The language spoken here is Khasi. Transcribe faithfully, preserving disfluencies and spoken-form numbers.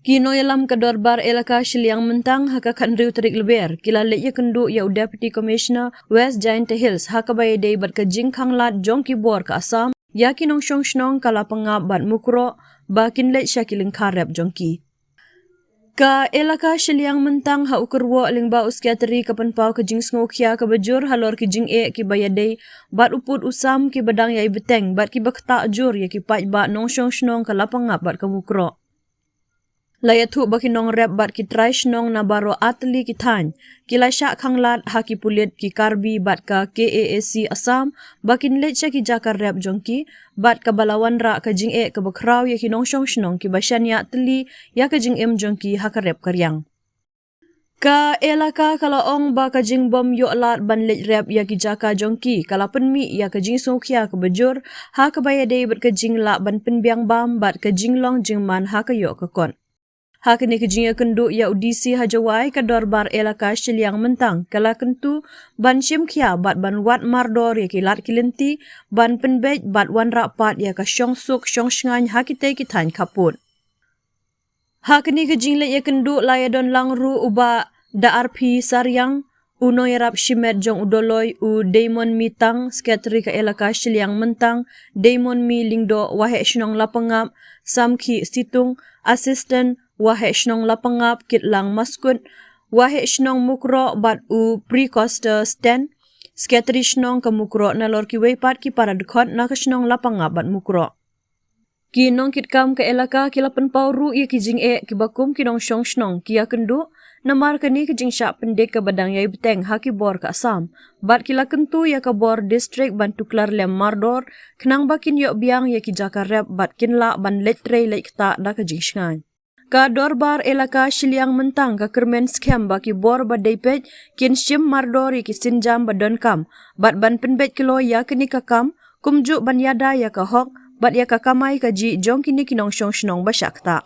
Ki nongïalam ka Dorbar Elaka Shilliang Myntang ha ka khathynriew tarik Lber ki la leit ïakynduh ïa u Deputy Commissioner West Jaintia Hills ha kaba ïadei bad ka jingkhanglad jong ki bor ka Assam ïa ki nongshong shnong ka Lapangap bad Mukroh ba kin leit sha ki lyngkha rep jong ki. Ka Elaka Shilliang Myntang ha u kyrwoh lyngba u Secretary ka pynpaw ka jingsngewkhia kaba jur halor ki jingeh kiba ïadei bad u pud u sam kiba dang ïai bteng bad kiba ktah jur ïa ki paidbah nongshong shnong ka Lapangap bad ka Mukroh. La ïathuh ba ki nongrep bad ki trai shnong na baroh artylli ki thaiñ ki la shah khanglad ha ki pulit ki Karbi bad ka K A A C Assam ba kin leit sha ki jaka rep jong ki, bad kaba la wanrah ka jingeh kaba khraw ïa ki nongshong shnong kiba shaniah tylli ïa ka jingim jong ki ha ka rep ka riang. Ka Elaka ka la ong ba ka jingbym ïoh lad ban leit rep ïa ki jaka jong ki ka la pynmih ïa ka jingsngewkhia kaba jur ha kaba ïadei bad ka jinglah ban pynbiang bam bad ka jinglong jingman ha ka ïoh ka kot. Ha kane ka jingïakynduh ïa u D C ha Jowai, ka Dorbar Elaka Shilliang Myntang ka la kyntu ban shim khia bad ban wad mardor ïa ki lad ki lynti ban pynbeit bad wanrah pat ïa ka shongsuk shongshngaiñ ha kitei ki thaiñ khappud. Ha kane ka jingleit ïakynduh la ïadon lang ruh u Bah Darphi Sariang, u nongïarap shimet jong u Doloi, u Daimon Mitang, Secretary ka Elaka Shilliang Myntang, Daimon Mi Lyngdoh, Waheh Shnong Lapangap, Samkhih Situng, Assistant Waheh Shnong Lapangap, Kitlang Maskut, Waheh Shnong Mukroh bad u Precoster Sten, Secretary Shnong ka Mukroh, nalor kiwei pat ki para dkhot na ka shnong Lapangap bad Mukroh. Ki nongkitkam ka Elaka ki la pynpaw ruh ïa ki jingeh kiba kum ki nongshong shnong ki ïakynduh namar kane ka jingshah pyndik kaba dang ïai bteng ha ki bor ka Assam, bad ki la kyntu ïa ka bor district ban tuklar lem mardor khnang ba kin ïoh biang ïa ki jaka rep bad kin lah ban leit trei leit ktah da ka jingshngaiñ. Ka Dorbar Elaka Shilliang Myntang ka kyrmen skhem ba ki bor ba dei peit kin shim mardor ïa ki sienjam ba donkam bad ban pynbeit kloi ïa kane ka kam, kumjuh ban ïada ïa ka hok bad ïa ka kamai kajih jong kine ki nongshong shnong ba shah ktah.